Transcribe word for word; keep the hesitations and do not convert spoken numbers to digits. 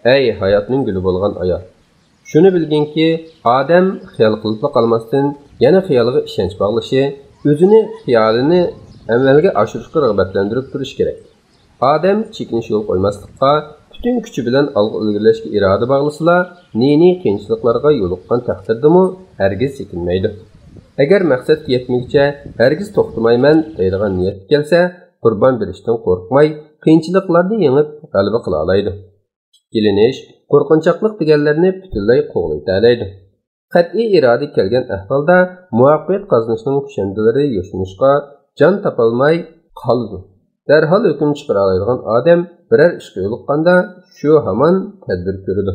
ئەي ھاياتنىڭ گۈلى بولغان ئايال! شۇنى بىلگىنكى، ئادەم خىيال قىلىپلا قالماستىن، يەنە خىيالىغا ئىشەنچ باغلىشى، ئۆزىنى، خىيالىنى ئەمەلگە ئاشۇرۇشقا رىغبەتلەندۈرۈپ تۇرۇشى كېرەك. ئادەم چېكىنىش يول قويماسلىققا، پۈتۈن كۈچى بىلەن ئالغا ئىلگىرىلەشكە ئىرادە باغلىسىلا، نى-نى قىيىنچىلىقلارغا يولۇققان تەقدىردىمۇ ھەرگىز چېكىنمەيدۇ. ئەگەر مەقسەتكە يەتمىگۈچە ھەرگىز توختىمايمەن دەيدىغان نىيەتكە كەلسە، قۇربان بېرىشتىن قورقماي، قىيىنچىلىقلارنى يېڭىپ غەلىبە قىلالايدۇ. ئىككىلىنىش، قورقۇنچاقلىق دېگەنلەرنى پۈتۈنلەي قوغلىۋېتەلەيدۇ. قەتئىي ئىرادە كەلگەن ئەھۋالدا مۇۋەپپەقىيەت قازىنىشنىڭ كۈشەندىلىرى يوشۇرۇنۇشقا جان تاپالماي قالىدۇ. دەرھال ھۆكۈم چىقىرالايدىغان ئادەم بىرەر ئىشقا يولۇققاندا شۇ ھامان تەدبىر كۆرىدۇ.